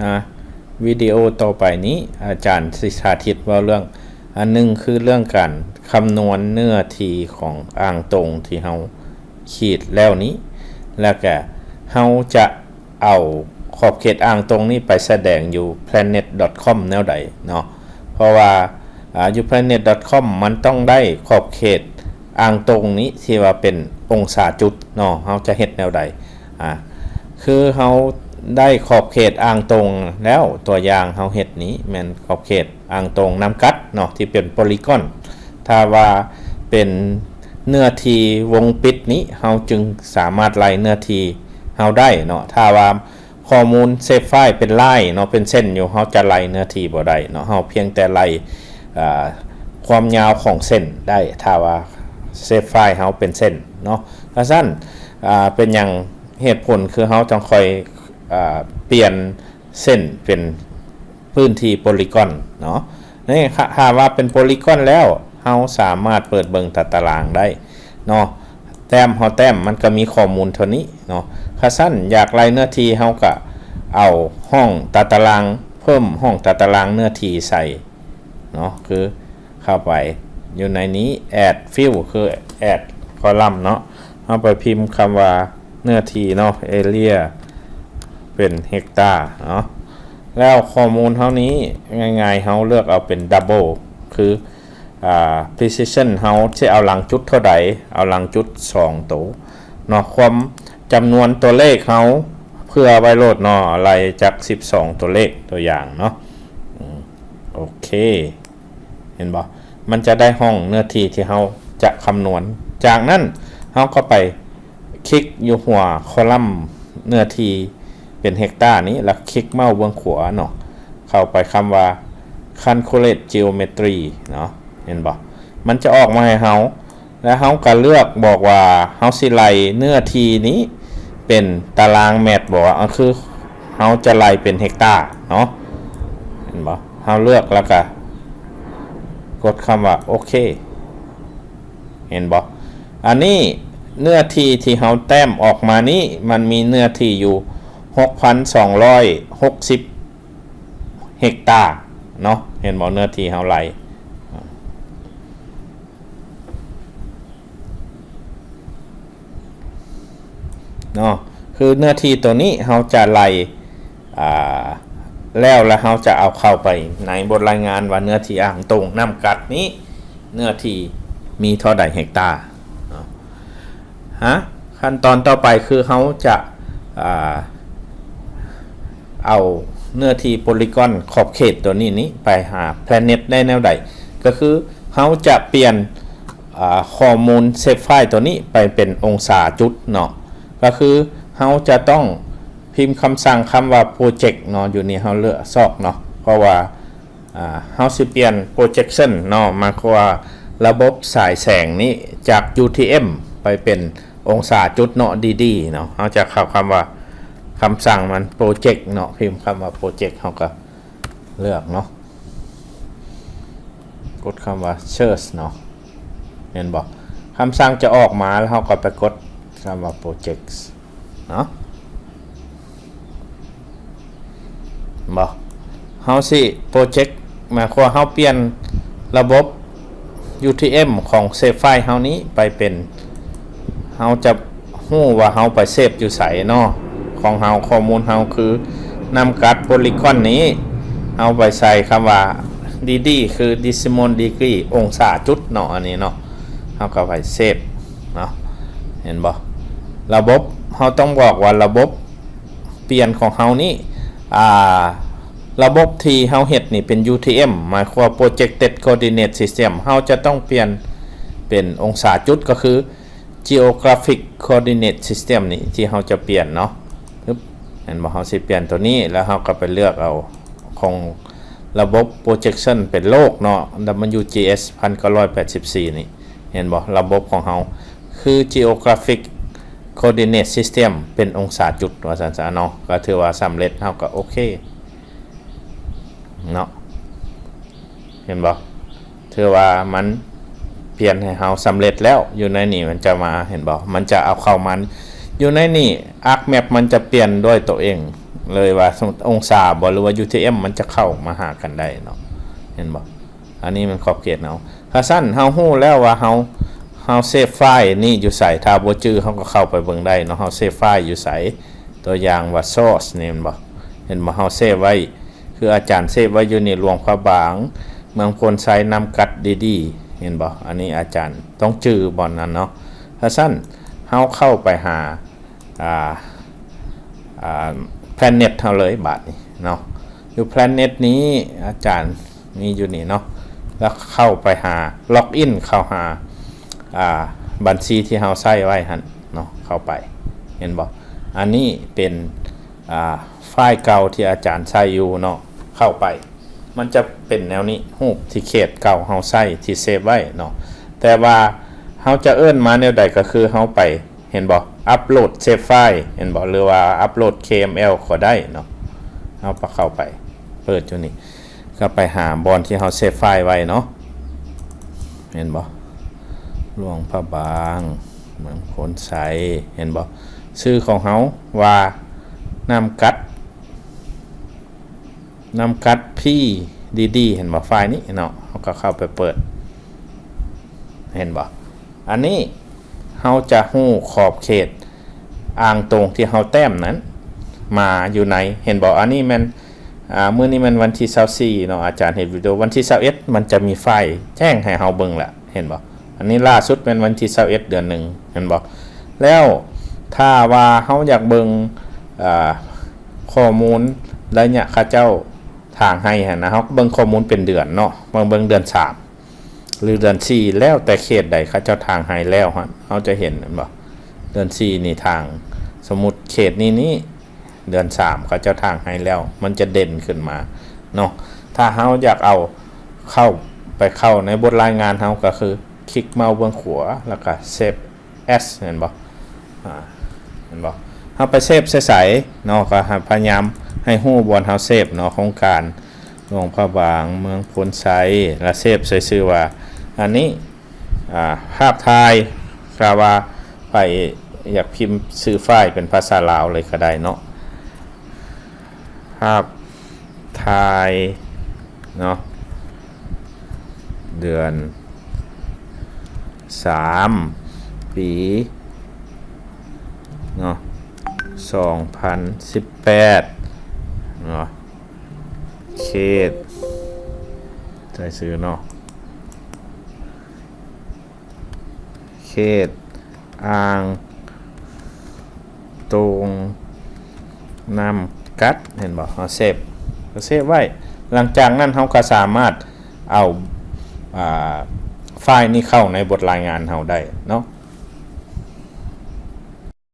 ອ່າ ວິດີໂອຕໍ່ໄປນີ້ ອາຈານຊິສາທິດເວົ້າເລື່ອງ ອັນໜຶ່ງຄືເລື່ອງການຄຳນວນເນື້ອທີ່ຂອງອ່າງຕົງທີ່ເຮົາຂີດແລ້ວນີ້ ແລ້ວກະເຮົາຈະເອົາຂອບເຂດອ່າງຕົງນີ້ໄປສະແດງຢູ່ planet.com ແນວໃດເນາະ. ເພາະວ່າ ອາ ຢູ່ planet.com ມັນຕ້ອງໄດ້ຂອບເຂດອ່າງຕົງນີ້ທີ່ວ່າເປັນອົງສາຈຸດເນາະ. ເຮົາຈະເຮັດແນວໃດ? ອາ ຄືເຮົາໄດ້ຂອບເຂດອ່າງຕົງແລ້ວ, ຕົວຢ່າງເຮົາເຮັດນີ້ແມ່ນຂອບເຂດອ່າງຕົງນ້ຳກັດເນາະ ທີ່ເປັນໂປລີກອນ. ຖ້າວ່າເປັນເນື້ອທີ່ວົງປິດນີ້ ເຮົາຈຶ່ງສາມາດໄລ່ເນື້ອທີ່ເຮົາໄດ້ເນາະ. ຖ້າວ່າ ຂໍ້ມູນເຊບໄຟລ໌ເປັນລາຍເນາະ ເປັນເສັ້ນຢູ່ ເຮົາຈະໄລ່ເນື້ອທີ່ບໍ່ໄດ້ເນາະ. ເຮົາພຽງແຕ່ໄລ່ ເອີ ຄວາມຍາວຂອງເສັ້ນໄດ້ ຖ້າວ່າເຊບໄຟລ໌ເຮົາເປັນເສັ້ນເນາະ. ຖ້າຊັ້ນ ເປັນຫຍັງ ເຫດຜົນຄືເຮົາຈັ່ງຄ່ອຍ ເອີ ປ່ຽນເສັ້ນເປັນພື້ນທີ່ໂປລີກອນເນາະ. ນີ້ ຖ້າວ່າເປັນໂປລີກອນແລ້ວ ເຮົາສາມາດເປີດເບິ່ງຕາຕະລາງໄດ້ເນາະ. ແຕ້ມ ເຮົາແຕ້ມ ມັນກໍມີຂໍ້ມູນເທົ່ານີ້ເນາະ. ຖ້າຊັ້ນຢາກໄລ່ເນື້ອທີ່ ເຮົາກໍເອົາຮ່ອງຕາຕະລາງ ເພີ່ມຮ່ອງຕາຕະລາງເນື້ອທີ່ໃສ່ເນາະ. ຄືເຂົ້າໄປຢູ່ໃນນີ້ add field ຄື add column ເນາະ. ເຮົາໄປພິມຄຳວ່າເນື້ອທີ່ເນາະ ເອເລຍ ເປັນເຮັກຕາເນາະ. ແລ້ວຂໍ້ມູນເຮົານີ້ ງ່າຍໆ ເຮົາເລືອກເອົາເປັນ double ຄື ອາ precision ເຮົາຊິເອົາຫຼັງຈຸດເທົ່າໃດ ເອົາຫຼັງຈຸດສອງໂຕເນາະ. ຄວາມ ຈຳນວນຕົວເລກເຮົາເພື່ອໄວ້ໂລດເນາະ ໄລ່ຈັກສິບສອງຕົວເລກ ຕົວຢ່າງເນາະ. ອືມ ໂອເຄ ເຫັນບໍ່? ມັນຈະໄດ້ຮ່ອງເນື້ອທີ່ທີ່ເຮົາຈະຄຳນວນ. ຈາກນັ້ນເຮົາກໍໄປຄລິກຢູ່ຫົວຄໍລັມເນື້ອທີ່ເປັນເຮັກຕານີ້ ແລ້ວຄລິກເມົາສ໌ເບື້ອງຂວາເນາະ ເຂົ້າໄປຄຳວ່າ calculate geometry ເນາະ. ເຫັນບໍ່? ມັນຈະອອກມາໃຫ້ເຮົາ ແລ້ວເຮົາກໍເລືອກບອກວ່າເຮົາຊິໄລ່ເນື້ອທີ່ນີ້ເປັນຕາລາງແມັດບໍ ກໍຄືເຮົາຈະໄລ່ເປັນເຮັກຕາເນາະ. ເຫັນບໍ່? ເຮົາເລືອກແລ້ວກໍກົດຄຳວ່າໂອເຄ. ເຫັນບໍ່? ອັນນີ້ເນື້ອທີ່ທີ່ເຮົາແຕ້ມອອກມານີ້ ມັນມີເນື້ອທີ່ຢູ່ຫົກພັນສອງຮ້ອຍຫົກສິບເຮັກຕາເນາະ. ເຫັນບໍ່? ເນື້ອທີ່ເຮົາໄລ່ ເນາະ ຄືເນື້ອທີ່ໂຕນີ້ເຮົາຈະໄລ່ ອາ ແລ້ວ ແລ້ວເຮົາຈະເອົາເຂົ້າໄປໃນບົດລາຍງານວ່າເນື້ອທີ່ອ່າງຕົງນ້ຳກັດນີ້ ເນື້ອທີ່ມີເທົ່າໃດເຮັກຕາເນາະ. ຮະ ຂັ້ນຕອນຕໍ່ໄປຄືເຮົາຈະ ອາ ເອົາເນື້ອທີ່ໂປລີກອນຂອບເຂດຕົວນີ້ນີ້ໄປຫາ planet ໄດ້ແນວໃດ? ກໍຄືເຮົາຈະປ່ຽນ ອາ ຂໍ້ມູນເຊບໄຟລ໌ຕົວນີ້ໄປເປັນອົງສາຈຸດເນາະ. ກໍຄືເຮົາຈະຕ້ອງພິມຄຳສັ່ງຄຳວ່າ project ເນາະ ຢູ່ນີ້ເຮົາເລືອກຊອກເນາະ ເພາະວ່າ ອາ ເຮົາຊິປ່ຽນ projection ເນາະ ໝາຍຄວາມວ່າລະບົບສາຍແສງນີ້ຈາກ UTM ໄປເປັນອົງສາຈຸດເນາະ DD ເນາະ. ເຮົາຈະເຂົ້າຄຳວ່າ ຄຳສັ່ງມັນ project ເນາະ ພິມຄຳວ່າ project ເຮົາກໍເລືອກເນາະ ກົດຄຳວ່າ search ເນາະ. ເຫັນບໍ່? ຄຳສັ່ງຈະອອກມາ ແລ້ວເຮົາກໍໄປກົດຄຳວ່າ project ເນາະ ບໍ່ ເຮົາຊິ project ໝາຍຄວາມເຮົາປ່ຽນລະບົບ UTM ຂອງເຊບໄຟລ໌ເຮົານີ້ໄປເປັນ ເຮົາຈະຮູ້ວ່າເຮົາໄປເຊບຢູ່ໃສເນາະ. ຂອງເຮົາ ຂໍ້ມູນເຮົາຄືນ້ຳກັດໂປລີກອນນີ້ ເຮົາໄປໃສ່ຄຳວ່າ DD ຄື decimal degree ອົງສາຈຸດເນາະ ອັນນີ້ເນາະ. ເຮົາກໍໄປເຊບເນາະ ເຫັນບໍ່? ລະບົບ ເຮົາຕ້ອງບອກວ່າລະບົບປ່ຽນຂອງເຮົານີ້ ອາ ລະບົບທີ່ເຮົາເຮັດນີ້ເປັນ UTM ໝາຍຄວາມ projected coordinate system ເຮົາຈະຕ້ອງປ່ຽນເປັນອົງສາຈຸດ ກໍຄື geographic coordinate system ນີ້ທີ່ເຮົາຈະປ່ຽນເນາະ. ຮຶບ ເຫັນບໍ່? ເຮົາຊິປ່ຽນຕົວນີ້ ແລ້ວເຮົາກໍໄປເລືອກເອົາຂອງລະບົບ projection ເປັນໂລກເນາະ WGS ໜຶ່ງພັນເກົ້າຮ້ອຍແປດສິບສີ່ນີ້. ເຫັນບໍ່? ລະບົບຂອງເຮົາຄື geographic coordinate system ເປັນອົງສາຈຸດ ວ່າຊັ້ນຊະເນາະ. ກໍຖືວ່າສຳເລັດ ເຮົາກໍໂອເຄເນາະ. ເຫັນບໍ່? ຖືວ່າມັນປ່ຽນໃຫ້ເຮົາສຳເລັດແລ້ວ. ຢູ່ໃນນີ້ມັນຈະມາ ເຫັນບໍ່? ມັນຈະເອົາເຂົ້າມາ ຢູ່ໃນນີ້ ArcMap ມັນຈະປ່ຽນດ້ວຍໂຕເອງ ເລີຍວ່າ ສົມມຸດ ອົງສາບໍ ຫຼືວ່າ UTM ມັນຈະເຂົ້າມາຫາກັນໄດ້ເນາະ ເຫັນບໍ່? ອັນນີ້ແມ່ນຂອບເຂດເຮົາ. ຖ້າຊັ້ນເຮົາຮູ້ແລ້ວວ່າເຮົາ ເຮົາເຊບໄຟນີ້ຢູ່ໃສ, ຖ້າບໍ່ຈື່ເຮົາກໍເຂົ້າໄປເບິ່ງໄດ້ເນາະ, ເຮົາເຊບໄຟຢູ່ໃສ. ຕົວຢ່າງວ່າ Source ນີ້ແມ່ນບໍ່? ເຫັນບໍ່? ເຮົາເຊບໄວ້ ຄືອາຈານເຊບໄວ້ຢູ່ນີ້ ຫຼວງພະບາງ ເມືອງໂພນໄຊ ນ້ຳກັດ ດີໆ ເຫັນບໍ່? ອັນນີ້ອາຈານຕ້ອງຈື່ບ່ອນນັ້ນເນາະ. ຖ້າຊັ້ນເຮົາເຂົ້າໄປຫາ ອ່າ ອ່າ Planet ເຮົາເລີຍບາດນີ້ເນາະ. ຢູ່ Planet ນີ້ອາຈານມີຢູ່ນີ້ເນາະ, ແລ້ວເຂົ້າໄປຫາ log in ເຂົ້າຫາ ອ່າ ບັນຊີທີ່ເຮົາໃຊ້ໄວ້ຫັ້ນເນາະ, ເຂົ້າໄປ ເຫັນບໍ່? ອັນນີ້ເປັນ ອ່າ ໄຟລ໌ເກົ່າທີ່ອາຈານໃຊ້ຢູ່ເນາະ, ເຂົ້າໄປ ມັນຈະເປັນແນວນີ້, ຮູບທີ່ເຂດເກົ່າເຮົາໃຊ້ທີ່ເຊບໄວ້ເນາະ. ແຕ່ວ່າເຮົາຈະເອີ້ນມາແນວໃດກໍຄືເຮົາໄປ ເຫັນບໍ່? ອັບໂຫຼດເຊບໄຟລ໌ ເຫັນບໍ່? ຫຼືວ່າອັບໂຫຼດ KML ກໍໄດ້ເນາະ. ເຮົາກໍເຂົ້າໄປເປີດຢູ່ນີ້ ກໍໄປຫາບ່ອນທີ່ເຮົາເຊບໄຟລ໌ໄວ້ເນາະ, ເຫັນບໍ່? ຫຼວງພະບາງ ເມືອງໂພນໄຊ ເຫັນບໍ່? ຊື່ຂອງເຮົາວ່າ ນ້ຳກັດ ນ້ຳກັດ PDD ເຫັນບໍ່? ໄຟລ໌ນີ້ເນາະ, ເຮົາກໍເຂົ້າໄປເປີດ ເຫັນບໍ່? ອັນນີ້ເຮົາຈະຮູ້ຂອບເຂດອ່າງຕົງທີ່ເຮົາແຕ້ມນັ້ນມາຢູ່ໃນ ເຫັນບໍ່? ອັນນີ້ແມ່ນ ອ່າ ມື້ນີ້ແມ່ນວັນທີຊາວສີ່ເນາະ, ອາຈານເຮັດວິດີໂອ ວັນທີຊາວເອັດ ມັນຈະມີໄຟລ໌ແຈ້ງໃຫ້ເຮົາເບິ່ງລະ ເຫັນບໍ່? ອັນນີ້ລ່າສຸດແມ່ນວັນທີຊາວເອັດ ເດືອນໜຶ່ງ ເຫັນບໍ່? ແລ້ວຖ້າວ່າເຮົາຢາກເບິ່ງ ອ່າ ຂໍ້ມູນໄລຍະເຂົາເຈົ້າຖາງໄຮ່ຫັ້ນນະ, ເຮົາກໍເບິ່ງຂໍ້ມູນເປັນເດືອນເນາະ, ເບິ່ງ ເບິ່ງເດືອນສາມ ຫຼືເດືອນສີ່ ແລ້ວແຕ່ເຂດໃດເຂົາເຈົ້າຖາງໄຮ່ແລ້ວຫັ້ນ ເຮົາຈະເຫັນ ເຫັນບໍ່? ເດືອນສີ່ນີ້ຖາງ ສົມມຸດເຂດນີ້ນີ້ ເດືອນສາມເຂົາເຈົ້າຖາງໄຮ່ແລ້ວ ມັນຈະເດັ່ນຂຶ້ນມາເນາະ. ຖ້າເຮົາຢາກເອົາເຂົ້າໄປເຂົ້າໃນບົດລາຍງານເຮົາ ກໍຄືຄລິກເມົາສ໌ເບື້ອງຂວາ ແລ້ວກໍ Save As ເຫັນບໍ່? ອ່າ ເຫັນບໍ່? ເຮົາໄປເຊບໃສ່ໃສເນາະ, ກໍໃຫ້ພະຍາຍາມໃຫ້ຮູ້ບ່ອນເຮົາເຊບເນາະ, ໂຄງການຫຼວງພະບາງ ເມືອງໂພນໄຊ ແລ້ວເຊບໃສ່ຊື່ວ່າ ອັນນີ້ ອ່າ ພາບຖ່າຍ, ຖ້າວ່າໃຜຢາກພິມຊື່ໄຟລ໌ເປັນພາສາລາວເລີຍກໍໄດ້ເນາະ, ພາບຖ່າຍເນາະ ເດືອນສາມ ປີເນາະ ສອງພັນສິບແປດເນາະ, ເຂດ ໃສ່ຊື່ເນາະ ເຂດອ່າງຕົງນ້ຳກັດ ເຫັນບໍ່? ເຮົາເຊບ ກໍເຊບໄວ້. ຫຼັງຈາກນັ້ນເຮົາກໍສາມາດເອົາ ອ່າ ໄຟລ໌ນີ້ເຂົ້າໃນບົດລາຍງານເຮົາໄດ້ເນາະ.